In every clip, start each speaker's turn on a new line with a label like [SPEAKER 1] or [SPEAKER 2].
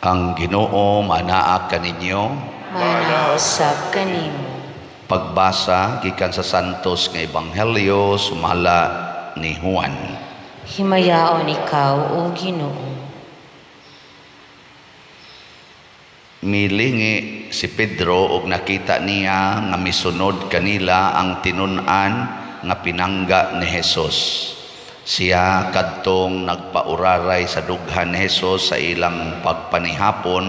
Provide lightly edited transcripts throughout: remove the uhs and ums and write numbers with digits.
[SPEAKER 1] Ang Ginoo manaa kaninyo.
[SPEAKER 2] Maanaa usab kanimo.
[SPEAKER 1] Pagbasa gikan sa Santos nga Ebanghelyo sumala ni Juan.
[SPEAKER 2] Himayaon ikaw, o Ginoo.
[SPEAKER 1] Milingi si Pedro og nakita niya nga misunod kanila ang tinun-an nga pinangga ni Jesus. Siya kadtong nagpauraray sa dughan ni Jesus sa ilang pagpanihapon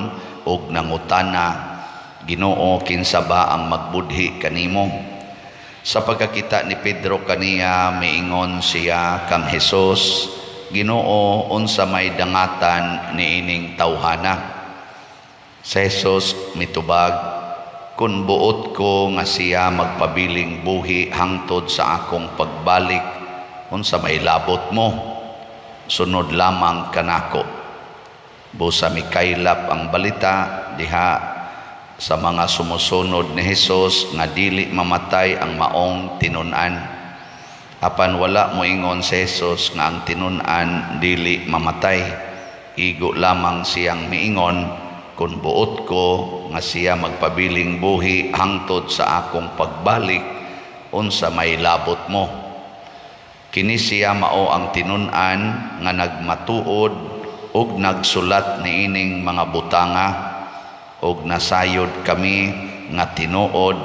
[SPEAKER 1] og nangutana, "Ginoo, kinsa ba ang magbudhi kanimo?" Sa pagkakita ni Pedro kaniya, miingon siya kang Jesus, "Ginoo, unsa may dangatan niining tawhana?" Si Jesus mitubag, "Kun buot ko nga siya magpabiling buhi hangtod sa akong pagbalik, unsa may labot mo? Sunod lamang kanako." Busa mikaylap ang balita diha sa mga sumusunod ni Jesus nga dili mamatay ang maong tinun-an. Apan wala moingon si Jesus nga ang tinun-an dili mamatay. Igo lamang siyang miingon, "Kun buot ko nga siya magpabiling buhi hangtod sa akong pagbalik, unsa may labot mo?" Kini siya mao ang tinun-an nga nagmatuod ug nagsulat niining mga butanga, ug nasayod kami nga tinuod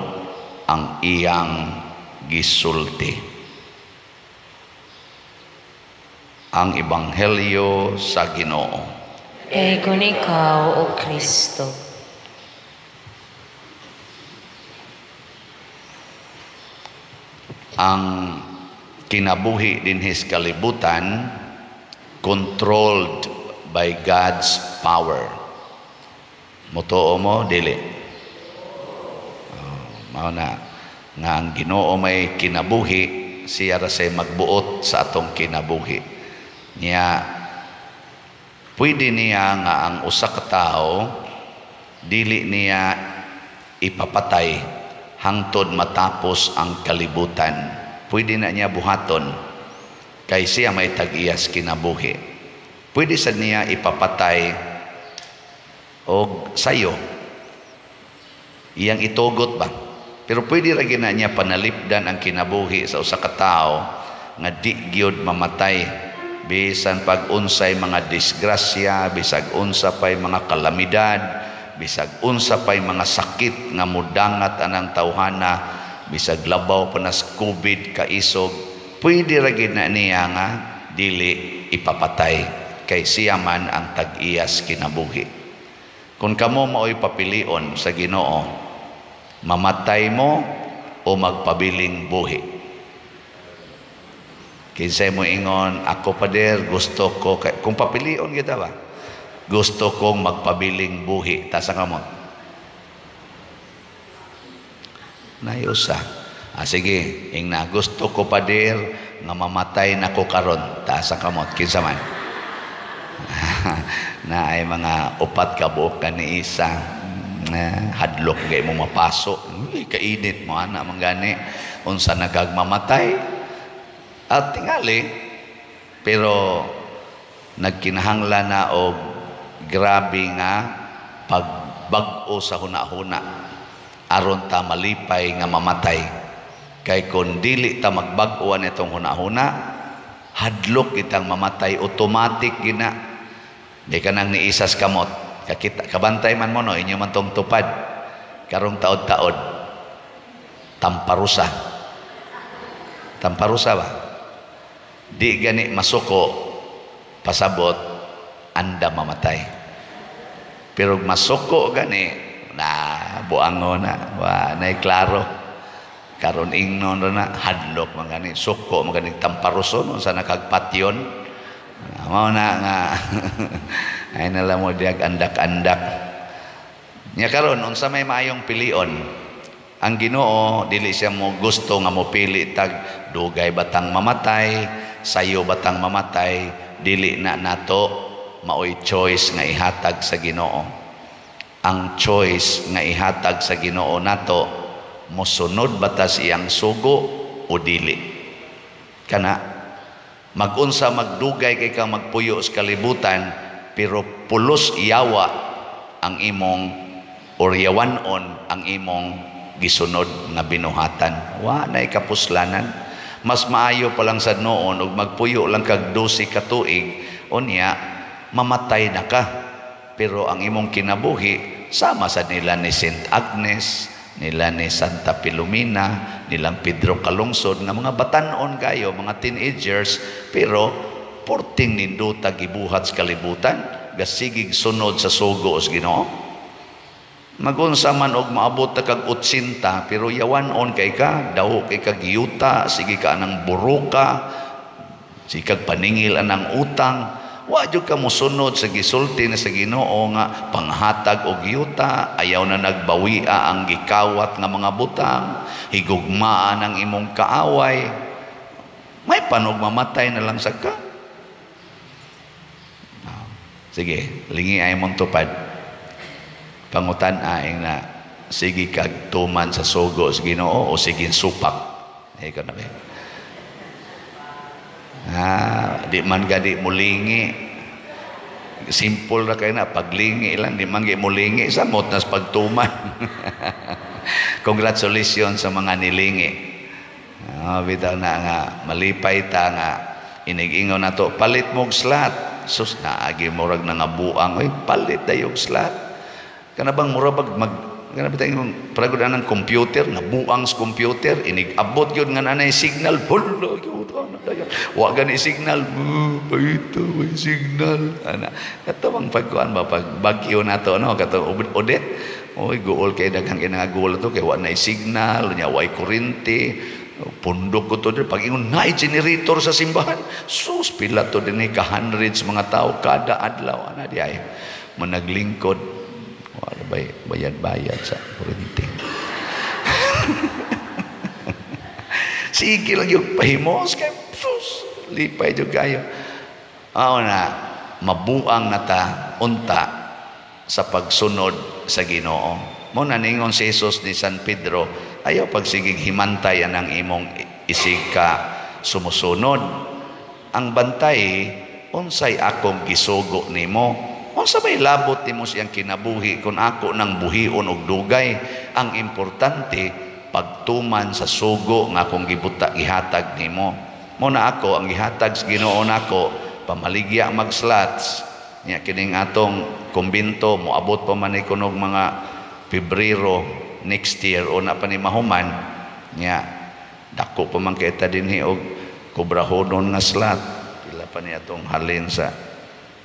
[SPEAKER 1] ang iyang gisulti. Ang Ebanghelyo sa Ginoo.
[SPEAKER 2] Dayon ikaw, O Kristo.
[SPEAKER 1] Ang kinabuhi dinhis kalibutan controlled by God's power. Mutuo mo dili? Mao na nga ang Ginoo may kinabuhi, siya ra say magbuot sa atong kinabuhi. Niya pwede niya nga ang usa ka tawo dili niya ipapatay hangtod matapos ang kalibutan. Pwede na niya buhaton kay siya may tag-iyas kinabuhi. Pwede sad niya ipapatay og sayo, iyang itugot ba? Pero pwede ra gyud na niya panalipdan ang kinabuhi sa usa ka tawo nga di gyud mamatay bisan pag unsay mga disgrasya, bisag unsa pay mga kalamidad, bisag unsa pay mga sakit nga mudangat anang tawhana, bisag labaw pa nas COVID kaisog, pwede ra gyud na niya nga dili ipapatay kay siya man ang tag-iyas kinabuhi. Kung kamo mao'y papilion sa Ginoo, mamatay mo o magpabiling buhi? Kinsay mo ingon, "Ako pader, gusto ko," kung papilion kita ba? "Gusto kong magpabiling buhi." Tasa kamot. Nayusa. Sige, ingna, "Gusto ko pader nga mamatay na ko karon." Tasa kamot. Kinsa man? Na ay mga upat ka buok ka ni isa. Hadlok gay mo mapaso. Uy, kainit mo ana man gani. Unsa nagagmamatay? At tingali, pero nagkinahanglan na og grabe nga pagbag-o sa huna-huna aron ta malipay nga mamatay. Kay kun dili ta magbag-o nitong huna-huna, hadlok kitang mamatay automatic gina. Di ka nang niisas kamot. Kakita, kabantay man mo no, inyo man tong tupad. Karong taod-taod. Tamparusa. Tamparusa ba? Di gani masuko, pasabot, anda mamatay. Pero masuko gani, na buango na, wa nay klaro. Karon ingnon na, hadlok man gani, suko man gani tamparuson unsa nakagpatyon. Mao na nga ay nala mo diag andak-andak. Nya karon unsa may maayong pilion? Ang Ginoo dili siya mo gusto nga mopili tag dugay batang mamatay, sayo batang mamatay, dili na nato maoy choice nga ihatag sa Ginoo. Ang choice nga ihatag sa Ginoo nato, mosunod batas iyang sugo o dili. Kana magunsa magdugay kay kang magpuyo sa kalibutan, pero pulos yawa ang imong or yawanon ang imong gisunod nga binuhatan. Wa nay kapuslanan. Mas maayo pa lang sad noon og magpuyo lang kag 12 ka tuig, unya mamatay na ka. Pero ang imong kinabuhi sama sad nila ni Saint Agnes, nila ni Santa Pilomena, nilang Pedro Calungsod, nga mga batan-on kayo, mga teenagers, pero porting nindota gibuhat sa kalibutan, gasigig sunod sa sugo sa Ginoo. Magunsa man og maabot ta kag 80, pero yawan-on kay ka, daw kay kag yuta, sige ka anang buruka, sige kag paningil anang utang, wa jud ka mosunod sa gisulti na sa Ginoo nga panghatag og yuta, ayaw na nagbawia ang gikawat nga mga butang, higugmaan ang imong kaaway. May panog mamatay na lang sa ka. Sige, lingi ay mong tupad. Pangutan aing na sige kag tuman sa sugo sa Ginoo o sige supak. Ikaw na ba? Di man gadi mulingi. Simple ra kay na paglingi lang, di man gadi mulingi samot nas pagtuman. Congratulations sa mga nilingi. Bitaw na nga malipay ta nga inig-ingon nato palit mog slot. Sus, naagi murag nangabuang, oy palit dayog slot. Kana bang mura bag mag kana ba tayong pragod anang computer, nabuang sa computer, inig-abot yun nga nanay signal, hulo gyud ana dayon. Wa gani signal, ito may signal. Ana, kato bang pagkuan ba pag bagyo nato no, kato Odette. Oy guol kay daghang kinagaguol to kay wa nay signal, nya way kuryente. Pundok ko to dir pag ingon naay generator sa simbahan. Sus, pila to dinhi ka hundreds mga tao kada adlaw ana di ay managlingkod. Wala bay bayad-bayad sa kuryente. Sige lang yung pahimos kay sus, lipay jud kayo. Aw na mabuang na ta unta sa pagsunod sa Ginoo. Mo na ningon si Jesus ni San Pedro, ayaw pagsigig himantay anang imong isig ka sumusunod. Ang bantay unsay akong gisugo nimo. Unsa may labot nimo siyang kinabuhi kung ako nang buhion og dugay. Ang importante pagtuman sa sugo nga akong gibuta gihatag nimo. Mo na ako ang gihatag sa Ginoo nako pamaligya mag slots nya kining atong kumbinto moabot pa man ni kunog mga Pebrero next year o na pa ni mahuman nya dako pa man kay ta dinhi og kobrahonon nga slot pila pa ni atong halin sa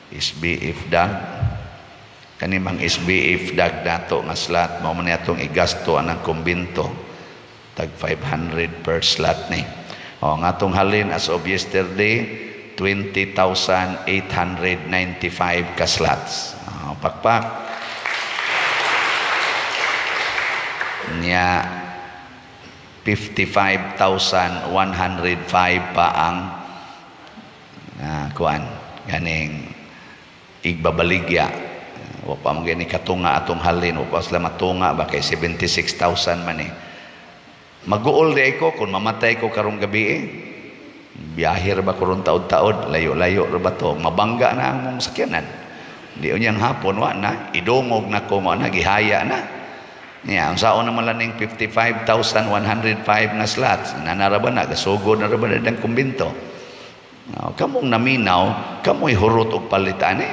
[SPEAKER 1] SBF dag kani mang SBF dag nato nga slot mao man ni atong igasto anang kumbinto tag 500 per slot ni. O ang atong halin as of yesterday 20,895 ka slots. O, pakpak nya 55,105 pa ang kuan ganing igbabaligya. Wa pa man gani katunga atong halin, wa pa sila matunga ba kay 76,000 man eh. Maguol di ko kung mamatay ko karong gabi eh. Biyahe ra ba karon taod-taod, layo-layo ra ba to, mabangga na ang mong sakyanan. Di unyang hapon wa na, idungog na ko mo na gihaya na. Nya unsaon naman lang ning 55,105 nga slots, nanara ba na gasugod na ra ba na dang kumbinto. Kamong naminaw, kamoy hurot og palit ani.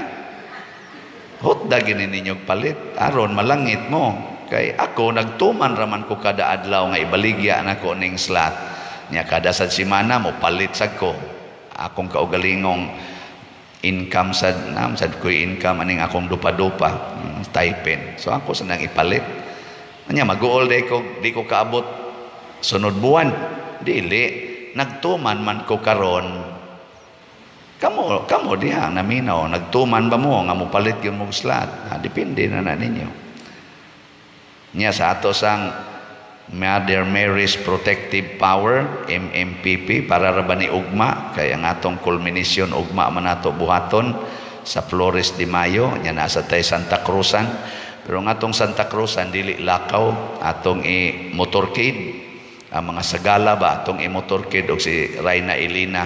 [SPEAKER 1] Hot da gini ninyo palit aron malangit mo. Kay ako nagtuman raman ko kada adlaw nga ibaligya nako ning slot. Nya kada sad semana mo palit sad ko. Akong kaugalingong income sad nam sad koy income aning akong dupa-dupa stipend. So ako sa nang ipalit. Nya maguol day ko di ko kaabot sunod buwan. Dili nagtuman man ko karon. Kamo kamo diha naminaw nagtuman ba mo nga mopalit yung mong slot? Depende na na ninyo. Nya sa ato sang Mother Mary's Protective Power MMPP para ra ba ni ugma kay ang atong culmination ugma man nato buhaton sa Flores de Mayo nya nasa tay Santa Cruzan, pero ang atong Santa Cruzan dili lakaw, atong i motorcade ang mga sagala ba atong i motorcade og si Reyna Elena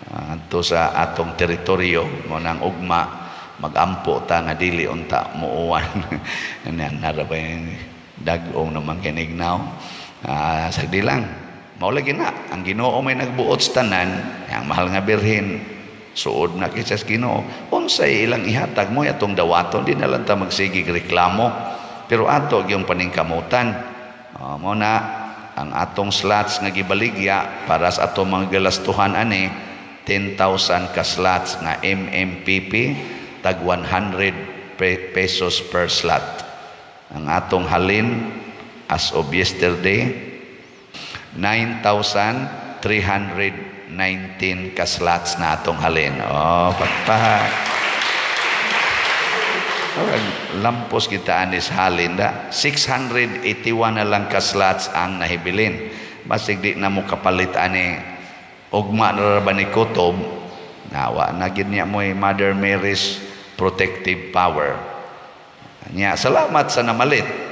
[SPEAKER 1] adto sa atong teritoryo mo nang ugma Magampo ta nga dili unta muuwan. Nara ba yung dag-ong naman kinignaw? Sagdi lang. Mao lagi na ang Ginoo may nagbuot sa tanan, ang mahal nga Birhen, suod na kita sa Ginoo. Unsay ilang ihatag mo atong dawaton, di na lang ta magsigig reklamo. Pero ato gyung paningkamutan. Mo na ang atong slots nga gibaligya para sa atong mga galastuhan ani 10,000 ka slots nga MMPP tag 100 pesos per slot. Ang atong halin as of yesterday 9,319 ka slots na atong halin. Oh, pakpak. Lampos kita anis halin da. 681 na lang ka slots ang nahibilin. Basig di na mo kapalit ani ugma na ba ni Kutob, nawa na gid niya mo'y Mother Mary's protective power. Nya salamat sa namalit.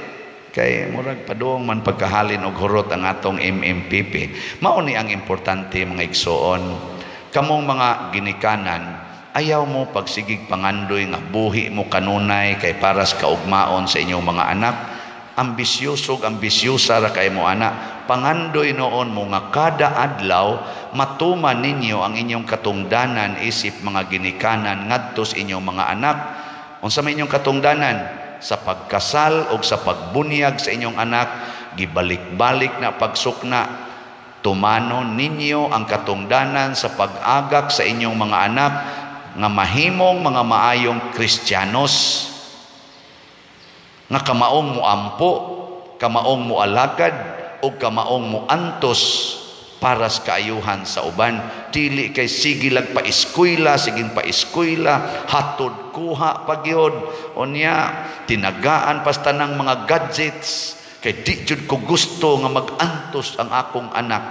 [SPEAKER 1] Kay murag padung man pagkahalin og hurot ang atong MMPP. Mao ni ang importante, mga igsoon. Kamong mga ginikanan, ayaw mo pagsigig pangandoy nga buhi mo kanunay kay paras kaugmaon sa inyong mga anak. Ambisyoso ambisyosa ra kay mo ana. Pangandoy noon mo nga kada adlaw matuman ninyo ang inyong katungdanan isip mga ginikanan ngadto sa inyong mga anak. Unsa may inyong katungdanan? Sa pagkasal o sa pagbunyag sa inyong anak, gibalik-balik na pagsukna, tumanon ninyo ang katungdanan sa pag-agak sa inyong mga anak nga mahimong mga maayong Kristiyanos, nga kamaong muampo, kamaong mualagad, o kamaong muantos para sa kaayuhan sa uban. Dili kay sige lag paeskwela, siging paeskwela, hatod kuha pagyod. Unya tinagaan pas tanang mga gadgets kay di jud ko gusto nga magantos ang akong anak.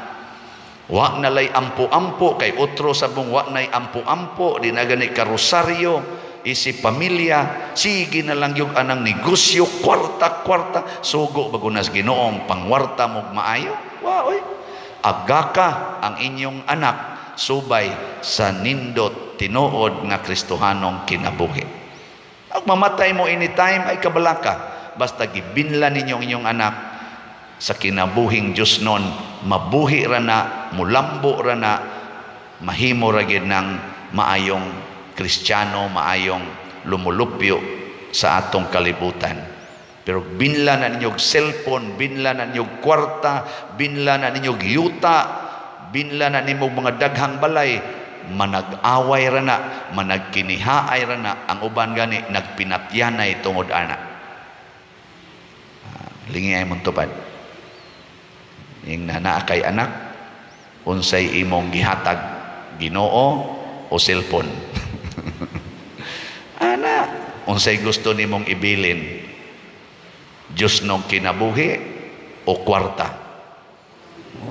[SPEAKER 1] Wa na lay ampo-ampo kay otro sabong wa nay ampo-ampo, di na gani karosaryo isip pamilya, sige na lang yung anang negosyo, kwarta-kwarta, sugo bagunas Ginoong pangwarta mo maayo. Wa oy. Agaka ang inyong anak subay sa nindot tinuod nga Kristohanong kinabuhi. Ag mamatay mo anytime ay kabalaka, basta gibinla ninyo ang inyong anak sa kinabuhing Diyos nun, mabuhi ra na, mulambo ra na, mahimo ra gid ng maayong Kristiyano, maayong lumulupyo sa atong kalibutan. Pero binla na ninyo cellphone, binla na ninyo kwarta, binla na ninyo yuta, binla na ninyo mga daghang balay, manag-away ra na, managkinihaay ra na, ang uban gani nagpinatyanay tungod ana. Lingi ay mong tupad. Ing naa kay anak, unsay imong gihatag, Ginoo o cellphone? Ana, unsay gusto nimong ibilin? Diyos nung kinabuhi o kwarta?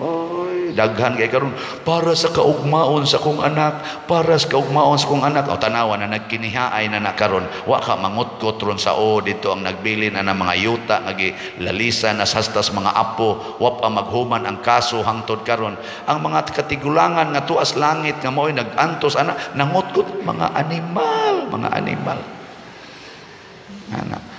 [SPEAKER 1] Oy, daghan kay karon para sa kaugmaon sa kong anak, para sa kaugmaon sa kong anak. O tanawa na nagkinihaay na nakaron, wa ka mangutkot ron sa o dito ang nagbilin na mga yuta nga gilalisa na sastas mga apo, wa pa maghuman ang kaso hangtod karon. Ang mga katigulangan nga tuas langit nga mao'y nagantos ana, nangutkot mga animal, mga animal. Ana.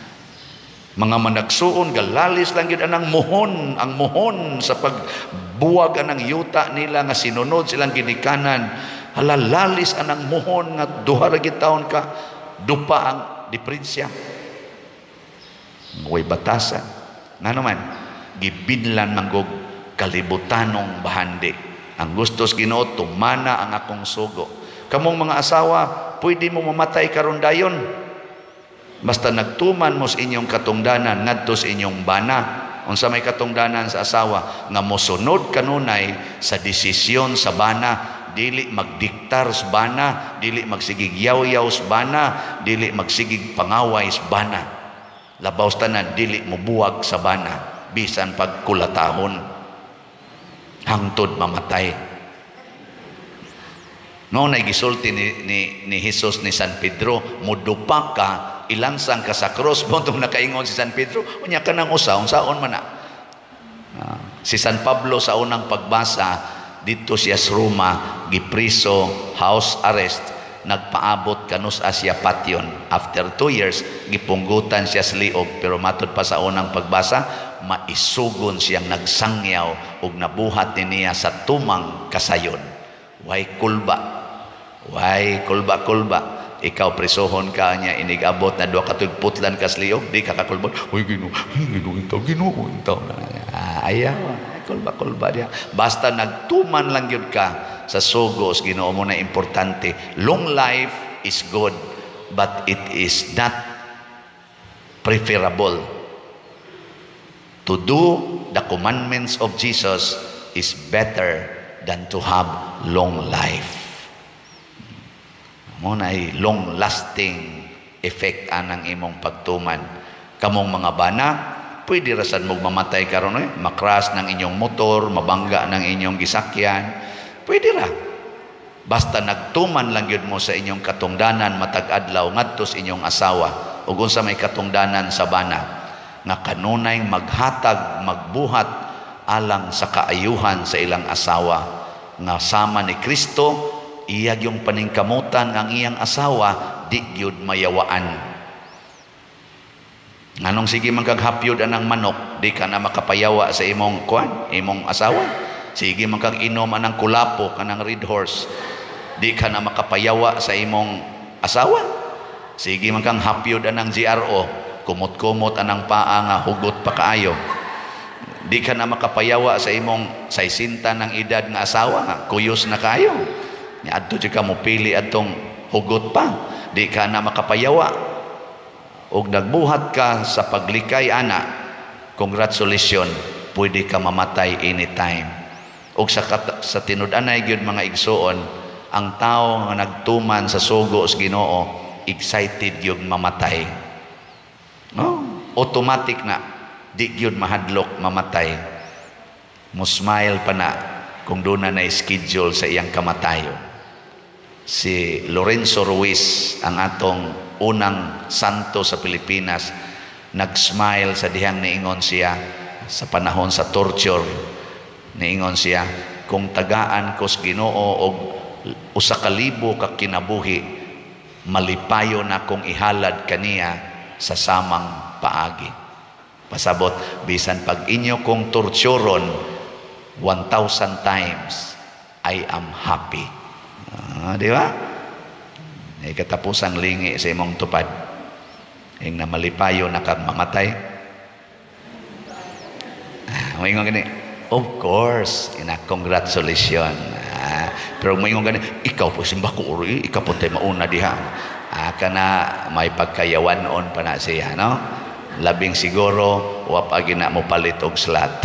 [SPEAKER 1] Mga managsuon galalis lang gyud anang muhon, ang muhon sa pagbuwag anang yuta nila nga sinunod silang ginikanan. Halalalis anang muhon nga duha ra gid taon ka dupa ang diferensya. Way batasan. Ngano man gibinlan manggog kalibutanong bahandi. Ang gustos Ginoo tumana ang akong sugo. Kamong mga asawa, pwede mo mamatay karon dayon. Basta nagtuman mo sa inyong katungdanan ngadto sa inyong bana. Unsa may katungdanan sa asawa nga mosunod kanunay sa desisyon sa bana, dili magdiktar sa bana, dili magsigig yaw-yaw sa bana, dili magsigig pangaway sa bana. Labaw sa tanan dili mobuwag sa bana bisan pagkulatahon hangtod mamatay. No nay gisulti ni Jesus ni San Pedro, mudupa ka ilansang ka sa cross. Montong nakaingon si San Pedro, unya ka nang usa, unsaon man na. Si San Pablo sa unang pagbasa dito siya sa Roma, gipriso, house arrest. Nagpaabot kanus-a siya patyon. After 2 years, gipunggutan siya sa liog, pero matud pa sa unang pagbasa, maisugon siyang nagsangyaw ug nabuhat ni niya sa tumang kasayon. Way kulba, way kulba kulba. Ikaw, presohon ka niya, inigabot na 2 ka tuig, putlan ka sa liog, di ka kakulbon. "Uy, Ginoo, Ginoo intaw, Ginoo intaw." Ah, ayaw kulba kulba diya. Basta nagtuman lang gyud ka sa sugo sa Ginoo mo na importante. Long life is good, but it is not preferable. To do the commandments of Jesus is better than to have long life. Mo na long lasting effect anang imong pagtuman. Kamong mga bana, pwede rasan mo mamatay karon eh. Makras ng inyong motor, mabangga ng inyong gisakyan. Pwede ra. Basta nagtuman lang gyud mo sa inyong katungdanan matag adlaw ngadto sa inyong asawa. Ug unsa may katungdanan sa bana? Nga kanunay maghatag, magbuhat alang sa kaayuhan sa ilang asawa. Nga sama ni Kristo, iya yung paningkamutan ang iyang asawa di gyud mayawaan. Nganong sige man kag hapyod anang manok, di ka na makapayawa sa imong kuan, imong asawa? Sige man kag inom anang kulapo, kanang Red Horse, di ka na makapayawa sa imong asawa? Sige man kang hapyod anang GRO, kumot-kumot anang paa nga hugot pa kaayo, di ka na makapayawa sa imong 60 ng edad nga asawa nga kuyos na kaayo? Nya adto ka mo pili adtong hugot pa, di ka na makapayawa? Og nagbuhat ka sa paglikay ana, congratulations, pwede ka mamatay anytime. Og sa tinud-anay gyud, mga igsuon, ang tao nga nagtuman sa sugo sa Ginoo, excited gyud mamatay, no? Automatic na di gyud mahadlok mamatay. Mo smile pa na kung doon na schedule sa iyang kamatayon. Si Lorenzo Ruiz, ang atong unang santo sa Pilipinas, nag-smile sa dihang niingon siya sa panahon sa torture. Niingon siya, "Kung tagaan ko sa Ginoo og 1,000 ka kinabuhi, malipayo na kong ihalad kaniya sa samang paagi." Pasabot, bisan pag inyo kong torturon 1,000 times, I am happy. Ah, di ba? Ay katapusang lingi sa imong tupad. Ing na malipayo na kag mamatay. Ah, moingon gani. Of course, ina, congratulations. Ah, pero moingon gani, "Ikaw po simba ko uri, ikaw po tayo mauna diha." Ah, kana may pagkayawan-on pa na siya, no? Labing siguro, wa pa gina mo palit og slot.